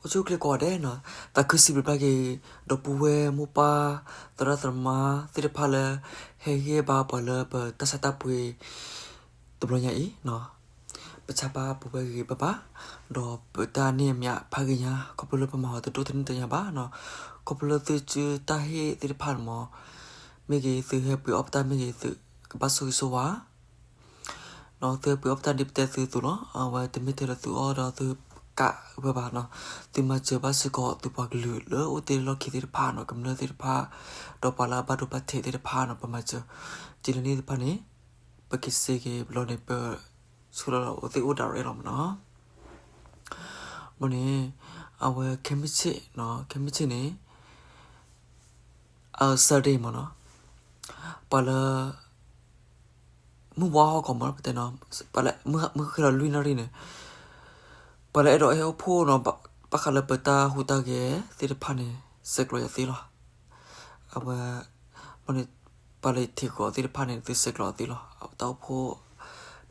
အိၣ်ဆူၣ်အိၣ်ချ့ကိးဂၤဒဲးနီၤ, သးခုစံးဘျုးဘၣ်က့ၤ ဒီပုၢ်ဝဲၢ်မိၢ်ပၢ် သရၣ်သရၣ်မါသ့ၣ်တဖၣ်လၢ ဟဲဟ့ၣ်ဂံၢ်ဟ့ၣ်ဘါပှၤလၢပတၢ်ဆါတၢ်ပှ့ၤ တဘျီညါအံၤနီၤ, ပဆါဘၣ်ပဝဲဂ့ၤဂ့ၤဘၣ်ဘၣ်, ဒီးပတၢ်န့ၢ်အမံၤဖးဂ့ၤညါ ခီဖျိလၢပမၤဟီတဒိၣ်တနံၣ်တညါဘၣ်နီၤ, ခီဖျိလၢသုစုတၢ်ဟ့ၣ်သ့ၣ်တဖၣ်န့ၣ်မ့ၢ်, မ့ၢ်ဂ့ၤ သုဟဲပှ့ၤအီၣ်ပတၢ်မ့ၢ်ဂ့ၤ သုကဘၣ်ဆိၣ်ဂ့ၤဆိၣ်ဝါ နီၤ, သုဟဲပှ့ၤအီၣ်ပတၢ်ဒ်ပတဲသုအသိးလီၤ. အဝဲတမ့ၢ်ထဲလၢသုအီၣ်ဒီးသုကးဝဲဘၣ်နီၤ, သုမၤစၢၤဘၣ်စ့ၢ်ကီးသုပှၤကလုာ်လၢအိၣ်တ့ၢ်လီၢ်ခံသ့ၣ်တဖၣ်နီၤ, ကမျၢၢ်သ့ၣ်တဖၣ်, ဒီးပှၤလၢအဘၣ်ဒိဘၣ်ထံးသ့ၣ်တဖၣ်နီၤ, ပမၤစၢၤ, တုၤလၢန့ၣ်သ့ၣ်တဖၣ်န့ၣ်, ပကစ့က့ၤဘျီန့ၣ် ပဆူလီၤအိၣ်သ့ၣ်အိၣ်ဒၣ်ရဲၣ်လီၤမ့ၢ်နီၤ. ဘၣ်န့ၣ်, အဝဲခဲမုၢ်ဆ့ၣ်, ခဲမုၢ်ဆ့ၣ်န့ၣ် အ Saturday မ့ၢ်နီၤ, ပှၤလၢ မုၢ်ဝါဟီၣ်ကီးမ့ၢ်နီၤ, ပတဲနီၤ, ပှၤလၢမုၢ်ဃ့လီၤလွံၢ်နၣ်ရံၣ်န့ၣ်, ပှၤလၢအဲၣ်ဒိးဟဲအိၣ်ဖှိၣ်နီၤ, ဘၣ်ဃးလၢပတၢ်ဟူးတၢ်ဂဲၤသ့ၣ်တဖၣ်န့ၣ် ဆဲးကျိးယၤသ့လီၤ. အဝဲ, ဘၣ်န့ၣ်, ပှၤလၢယထံၣ်ကီးသ့ၣ်တဖၣ်န့ၣ် သုဆဲးကျိးသ့လီၤ. တၢ်အိၣ်ဖှိၣ်,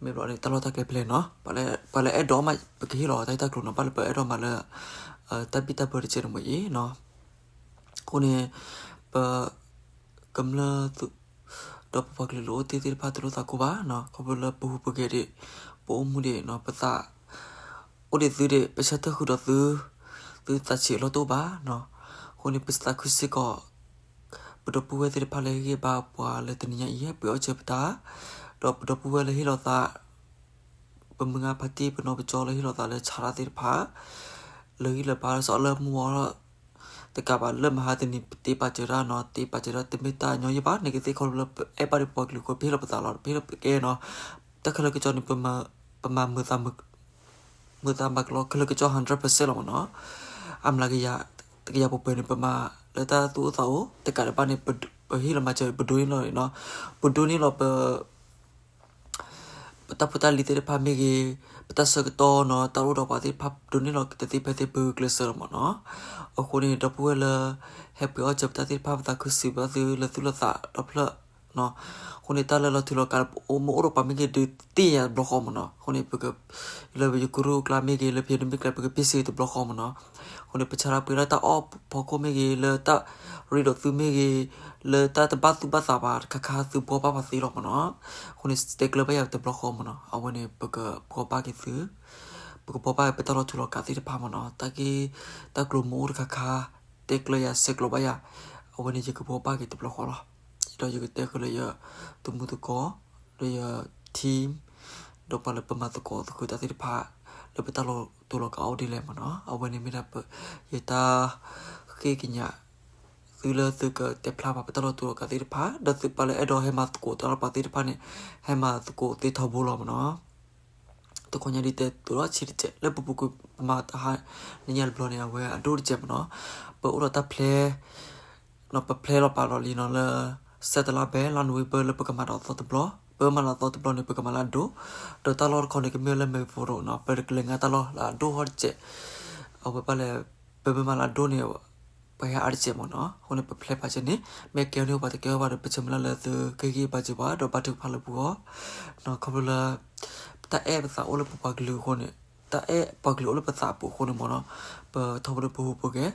မ့ၢ်ဘျီန့ၣ် တၢ်လီၢ်တၢ်ကျဲဖဲလဲၣ်နီၤ, ပှၤလၢအဲၣ်ဒိးမး ပကဟ့ၣ်လီၤတၢ်ဂ့ၢ်တၢ်ကျိၤနီၤ, ဘၣ်လၢပအဲၣ်ဒိးမၤလၢ တၢ်ဘံၣ်တၢ်ဘၢတကဲးန့ၣ်မ့ၢ်အံၤနီၤ. အဃိန့ၣ်, ပ ကမျၢၢ်သုး, ဒီးပပှၤကလုာ်လၢအိၣ်တ့ၢ်သ့ၣ်တဖၣ်တလိၣ်သးကိၢ်ဘၣ်နီၤ, ခီဖျိလၢပဟူးပဂဲၤဒံး, ပအိၣ်မူဒံးနီၤ, ပသးအိၣ်ဒံးသုဒံး, ပဆၢထၢၣ်ဃုာ်ဒီးသု, သုသးဆံးအလီၢ်တအိၣ်ဘၣ်နီၤ. အဃိန့ၣ် ပသးခုစ့ၢ်ကီး ပဒီပုၢ်ဝဲၢ်သ့ၣ်တဖၣ်လၢဟ့ၣ်ဂံၢ်ဘါပှၤလၢတနံၤညါအံၤ ဟဲပှ့ၤအီၣ်စၢၤပတၢ်, ဒီးပဒီပုၢ်ဝဲၢ်လၢဟ့ၣ်လီၤသး ပမုၢ်ဂၢ်ဖါတံၢ် ပနီၢ်ပကၠီလၢဟ့ၣ်လီၤသးလၢဆါတၢ်သ့ၣ်တဖၣ်, လၢဂံၢ်လၢဘါ လၢစီၤလၢမုၢ်ဝီ တကးဘၣ်လၢမဟါတနံၤ ပတ့ပာ်စၢၤတၢ်နီၤ, တ့ပာ်စၢၤတၢ်တမ့ၢ်တၢ်ညီယံၢ်ဘၣ်န့ၣ်ကသ့ၣ် ခီဖျိလၢပအဲၣ်ဘၣ်ဒံးပပှၤကလုာ်အဃိ ပဟ့ၣ်လီၤပသးလီၤ, ပဟ့ၣ်လီၤပကဲနီၤ, တၢ်ခဲလၢာ်ကစီၣ်န့ၣ် ပမၤမုာ်သး မုာ်သးမၤကလီခဲလၢာ်ကစီၣ် hundred percent လီၤမ့ၢ်နီၤ, အမျးကယၤ, တကယၤပှဲၤပှဲၤန့ၣ် ပမၤလၢတၢ်သူၣ်အိၣ်သးအိၣ်, တကးဒံးဘၣ်န့ၣ် ပဟ့ၣ်လီၤမၤစၢၤ ပဒိးန့ၢ်လီၤနီၤ, ပဒိးန့ၢ်လီၤပ ပတၢ်ဖိတၢ်လံၤသ့ၣ်တဖၣ်မ့ၢ်ဂ့ၤ, ပတၢ်ဆၢကတီၢ်နီၤ, တၢ်အိၣ်ဒီးပှၤသ့ၣ်တဖၣ် ဒိးန့ၢ်လီၤတသ့ဖဲသ့ ပဂုာ်ကျဲးစၢးလီၤမ့ၢ်နီၤ. အဃိန့ၣ် ဒီပုၢ်ဝဲၢ်လၢ ဟဲပှ့ၤအီၣ်စၢၤပတၢ်သ့ၣ်တဖၣ် ပသးခုစံးဘျုးသုလၢသူၣ်လၢသးဒီဖျၢၣ်နီၤ. အဃိန့ၣ် တၢ်လၢလီၤထူလီၤကး အိၣ်မ့ၢ်အိၣ်ဒီးပှၤမ့ၢ်ဂ့ၤ ဒုးသ့ၣ်ညါတဘျီဃီမ့ၢ်နီၤ. အဃိန့ၣ် ပက, လၢယကရူၢ်ကျါမ့ၢ်ဂ့ၤ, လၢဖံးနမ့ၢ်ကျါ ပကပ့ၢ်စ့တဘျီဃီမ့ၢ်နီၤ. အဃိန့ၣ် ပဆါတၢ်ပှ့ၤလၢတၢ်အီၣ်ဖီခိၣ်မ့ၢ်ဂ့ၤ, လၢတၢ်ရ့ဒီးသုမ့ၢ်ဂ့ၤ, လၢတၢ်တဘၣ်သူၣ်ဘၣ်သးဘၣ်တခါခါ သုဘှီဘၣ်ပှၤသ့လီၤမ့ၢ်နီၤ. အဃိန့ၣ် တဲကျၢၤဘၣ်ယၤတဘျီဃီမ့ၢ်နီၤ. အဝဲန့ၣ် ပကဘှီဘၣ်က့ၤသု, ပကဘှီဘၣ်က့ၤပတၢ်လီၤထူလီၤကးသ့ၣ်တဖၣ်မ့ၢ်နီၤ. တၢ်ဂ့ၢ်တၢ်ကျိၤမ့ၢ်အိၣ်တခါခါ, တဲကျၢၤယၤ ဆဲးကျိးဘၣ်ယၤ, အဝဲန့ၣ် ယကဘှီဘၣ်က့ၤတဘျီဃီလီၤ. ဒီးယကတဲဃုာ်လၢယ, သုးမုၢ်သကိး, လၢယ, team, ဒီးပှၤလၢပမၤသကိးသဃုာ်တၢ်သ့ၣ်တဖၣ်, လၢပတၢ်လီၤထူလီၤကးအိၣ်ဒ်လဲၣ်မ့ၢ်နီၤ. အဝဲန့ၣ်မ့ၢ်ဒၣ်ပ, ယတၢ်ဃ့ကညးသုလၢသုကတဲဖျါဘၣ်ပတၢ်လီၤထူလီၤကးသ့ၣ်တဖၣ်, ဒီးသုပှၤလၢအဲၣ်ဒိးဟဲမၤသကိးတၢ်လၢပှၤသ့ၣ်တဖၣ်န့ၣ်, ဟဲမၤသကိးသ့ထီဘိလီၤမ့ၢ်နီၤ. တခီညါဒ်တဲသိးလီၤဆံးတစဲး, လၢပပူၤကွံာ်ပမၤတဟါ, နညါတဘျီန့ၣ် အဝဲအဒိၣ်တစဲးမ့ၢ်နီၤ. ပအိၣ်ဒီးတၢ်ဖျဲ, ပဖျဲလီၤပာ်လီၤလံနီၤလၢ, စဲးတလါဘဲ လါနိၣ်ဝ့ဘၢၣ်လၢပကမၤဒီးအသီတဘျီ, ပမၤလၢအသီတဘျီန့ၣ် ပကမၤလၢအဒိၣ်, ဒီးတၢ်လီၢ်တခီန့ၣ် ကမ့ၢ်လၢမဲာ်ဖိရိၤနီၤ, ပကလဲၤငါတၢ်လီၢ်လၢအဒိၣ်ဟီၣ်တစဲး, အဝဲဘၣ်လဲၣ်, ပမ့ၢ်မၤလၢအဒိၣ်န့ၣ် ပဟဲအါတစဲးမ့ၢ်နီၤ. အဃိန့ၣ် ပဖျဲပာ်စၢၤန့ၣ်, မ့ၢ်ကဲန့ၢ်ပှၤတကဲဘၣ်ဒီး ပဆၢမုၢ်လၢ်လၢသုကဟ့ၣ်ဂံၢ်ဘါစၢၤပှၤ ဒီးဘါထုကဖၣ်လၢပဂီၢ်, ခီဖျိလၢ တၢ်အဲၣ်ပသးအိၣ်လၢပပှၤကလုာ်အဃိန့ၣ်, တၢ်အဲၣ်ပှၤကလုာ်အိၣ်လၢပသးအပူၤအဃိန့ၣ်မ့ၢ်နီၤ, ပထီဘိလၢပဟူးပဂဲၤ,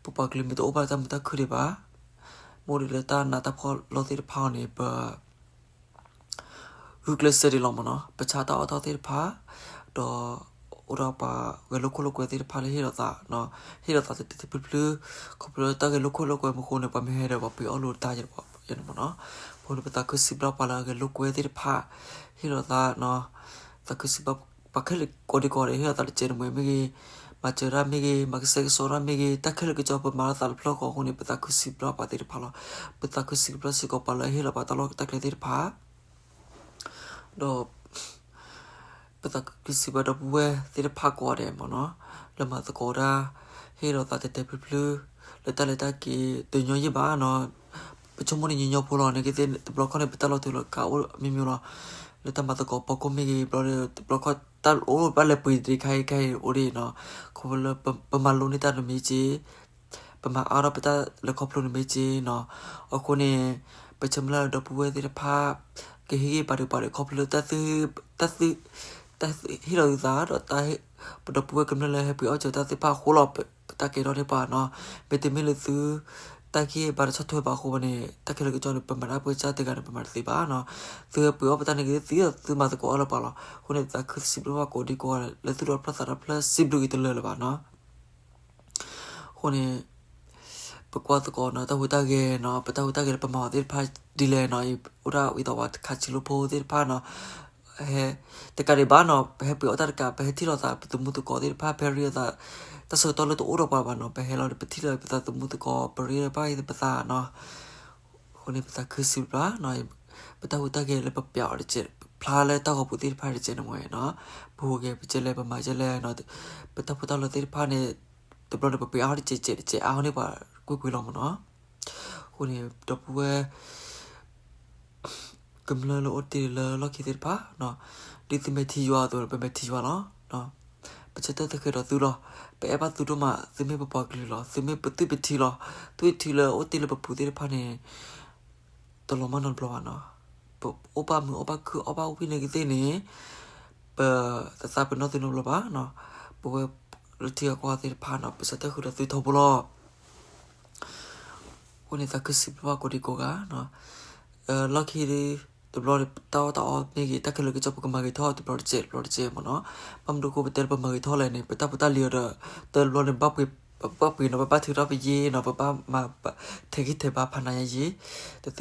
ပပှၤကလုာ်မ့ၢ်တအိၣ်ဘၣ်လၢတၢ်မုာ်တၢ်ခုၣ်ဒံးဘၣ်, မ့ၢ်အိၣ်ဒံးလၢတၢ်နးတၢ်ဖှီၣ်လီၢ်သ့ၣ်တဖၣ်အီၤန့ၣ် ပ ဂုာ်ကျဲးစၢးဒံးလီၤမ့ၢ်နီၤ, ပဆါတၢ်အီၣ်တၢ်အီသ့ၣ်တဖၣ်, ဒီးအိၣ်ဒီးပှၤဂဲၤလိာ်ခိၣ်လိာ်ကွဲသ့ၣ်တဖၣ်လၢဟ့ၣ်လီၤသး, ဟ့ၣ်လီၤသးတတဲာ်တဲာ်ဖျုးဖျုး, ခီဖျိလၢတၢ်ဂဲၤလိာ်ခိၣ်လိာ်ကွဲမူအဃိန့ၣ် ပှၤမ့ၢ်ဟဲဒီးပှၤပှ့ၤအီၣ်လိာ်တၢ်ယဲၢ်ပှၤယဲၢ်န့ၣ်မ့ၢ်နီၤ. အဃိန့ၣ် ပသးခုစံးဘျုးပှၤလၢအဂဲၤလိာ်ကွဲသ့ၣ်တဖၣ်, ဟ့ၣ်လီၤသး, သးခုစံးဘျုးပှၤခဲလၢာ်ကိးဒံကိးဂၤဒဲး ဟ့ၣ်လီၤသးတစဲးတမှဲၤမ့ၢ်ဂ့ၤ, မၤစၢၤတၢ်မ့ၢ်ဂ့ၤ, မၤကစဲကစီတၢ်မ့ၢ်ဂ့ၤ, တၢ်ခဲလၢာ်ကစီပမၤလၢသးတဖျၢၣ်ဃီအဃိန့ၣ် ပသးခုစံးဘျုးပှၤသ့ၣ်တဖၣ်လီၤ. ပသးခုစံးဘျုးစ့ၢ်ကီးပှၤလၢအဟ့ၣ်လီၤပှၤတၢ်လီၢ်တၢ်ကျဲသ့ၣ်တဖၣ် ဒီး ပသးခုစံးဘျုးဒီပုၢ်ဝဲၢ်သ့ၣ်တဖၣ်ကိးဂၤဒဲးမ့ၢ်နီၤ, လၢမၤသကိးတၢ်, ဟ့ၣ်လီၤသးတဲာ်တဲာ်ဖျုးဖျုး, လၢတၢ်လဲၤတၢ်က့ၤတညီယံာ်ဘၣ်နီၤ, ပဆိကမိၣ်န့ၣ်ညီညီဖိလီၤ, န့ၣ်ကသ့ၣ်တဘျီခီန့ၣ် ပတၢ်လီၤတူာ်လီၤကာ်အိၣ်မ့ၢ်မ့ၢ်လီၤ, လၢတၢ်မၤသကိးပိာ်ခိၣ်မ့ၢ်ဂ့ၤ, ဘျီဒီးတဘျီခီတၢ်အိၣ်ဘၣ်လဲၤပှ့ၤတခါအံၤခါအံၤအိၣ်ဒ်နီၤ, ခီဖျိလၢပမၤလိန့ၢ်တၢ်တမံၤက့ ပမၤအါထီၣ်ပတၢ်လဲၤခီဖျိန့ၣ်မ့ၢ်က့နီၤ, အဃိန့ၣ် ပဆၢမုၢ်လၢ်လၢဒီပုၢ်ဝဲၢ်သ့ၣ်တဖၣ် ကဟ့ၣ်ဂံၢ်ဘါဒံးပှၤဒီးခီဖျိလၢတၢ်သု, တၢ်သု, တၢ်ဟ့ၣ်လီၤသုသး ဒီးတၢ်, ပဒီပုၢ်ဝဲၢ်ကမျၢၢ်လၢဟဲပှ့ၤအီၣ်စၢၤတၢ်သ့ၣ်တဖၣ်အဃိလီၤ. တၢ်ကဲထီၣ်န့ၢ်ပှၤနီၤ. မ့တမ့ၢ်လၢသု တၢ်ဂ့ၢ်ဘါတဆီၣ်ထွဲဘၣ်အဃိန့ၣ် တၢ်ခဲလၢာ်ကစီန့ၣ် ပမၤတၢ်ပှဲၤကၢ်တဂၤန့ၣ် ပမၤတသ့ဘၣ်နီၤ. သုပှ့ၤအီၣ်ပတၢ်န့ၣ်ကသ့ သုမၤသကိးအီၤလၢၤပှၤလီၤ. အဃိန့ၣ် သးခုစံးဘျုးဘၣ်ကိးဒံကိးဂၤ လၢသုဒီးဖျီၣ်သးတဖျၢၣ်စံးဘျုးဂ့ၤတလၢာ်လၢၤဘၣ်နီၤ. အဃိန့ၣ် ပကွၢ်သကိးနီၤ တၢ်ဟူးတၢ်ဂဲၤနီၤ, ပတၢ်ဟူးတၢ်ဂဲၤလၢပမၤအီၤသ့ၣ်တဖၣ်ဒ်လဲၣ်နီၤ, အိၣ်ဒၣ်ဝံသးပှၢ်တခါဆံးလိဖိသ့ၣ်တဖၣ်နီၤ, ဟဲ တကးဒံးဘၣ်နီၤ, ပဟဲပှ့ၤအီၣ်တၢ်တကး ပဟဲထံၣ်လိာ်သးပသမူသကိးသ့ၣ်တဖၣ် ပဟဲရ့လိာ်သး တၢ်ဆၢကတီၢ်လၢတအိၣ်ဒီးပှၤဘၣ်နီၤ, ပဟဲလီၤဒီးပထံၣ်လိာ်ပသးသမူသကိး ပရ့လိာ်ဘၣ်ပသးနီၤ. အဃိန့ၣ် ပသးခုစံးဘျုးနီၤ, ပတၢ်ဟူးတၢ်ဂဲၤလၢပပျးအီၤတကဲး ဖျါလၢတၢ်ဂီၤပူၤသ့ၣ်တဖၣ်တကဲးန့ၣ်ဝဲနီၤ, ပဟူးဂဲၤပကဲလဲၣ် ပမၤကဲလဲၣ်နီၤ, ပတၢ်ဖိတၢ်လံၤသ့ၣ်တဖၣ်န့ၣ် တဘျီန့ၣ် ပပှ့ၤအါထီၣ်တကဲးကဲးတကဲးအါထီၣ်န့ၢ်ပှၤကွ့ၢ်ကွ့ၢ်လီၤမ့ၢ်နီၤ. အဃိန့ၣ် ဒီပုၢ်ဝဲၢ် ကမျၢၢ်လၢအိၣ်တ့ၢ်လၢလီၢ်ခံသ့ၣ်တဖၣ်, ဒ်သုမဲာ်ထံယွၤအသိး ပမဲာ်ထံယွၤလီၤ. ပဆၢထၢၣ်သဃဲးဒီးသုလီၤ. ပအဲၣ်ဘၣ်သုဒိၣ်မး, သုမ့ၢ်ပပှၤကလုာ်လီၤ. သုမ့ၢ်ပသွံၣ်ပထံလီၤ. သွံၣ်ထံလၢအိၣ်တ့ၢ်လၢပပူၤသ့ၣ်တဖၣ်န့ၣ် တလီၤမၢ်နီတဘျီဘၣ်နီၤ. ပအိၣ်ဘၣ်မုာ်အီၣ်ဘၣ်ခုၣ်အီၣ်ဘၣ်ဝံၣ်န့ၣ်ကသ့ၣ်န့ၣ် ပတသးပ့ၤနီၣ်သုနီတဘျီဘၣ်နီၤ. ပဝဲလၢထံဂၤကီၢ်ဂၤသ့ၣ်တဖၣ်နီၤ ပဆၢထၢၣ်ဃုာ်ဒီးသုထီဘိလီၤ. အဃိန့ၣ်သးခုစံးဘျုးဘၣ်ကိးဒံကိးဂၤနီၤ. လီၢ်ခံ တဘျီန့ၣ် တၢ်အီၣ်တၢ်အီမ့ၢ်ဂ့ၤ တၢ်ခဲလၢာ်ကစီပကမၤဂ့ၤထီၣ်တဘျီတစဲးတဘျီတစဲးမ့ၢ်နီၤ. ဘၣ်မနုၤအဃိပတဲလၢပမၤဂ့ၤထီၣ်လဲၣ်န့ၣ် ပတၢ်ဖိတၢ်လံၤအံၤဒီး တဘျီန့ၣ် ဘၣ်ပှ့ၤနီၤ ပဘၣ်ထုးထီၣ်ပယ့ၢ်နီၤ ပဘၣ်မၤထဲးဂံၢ်ထဲးဘါဖးနးယါယ့ၢ် တသ့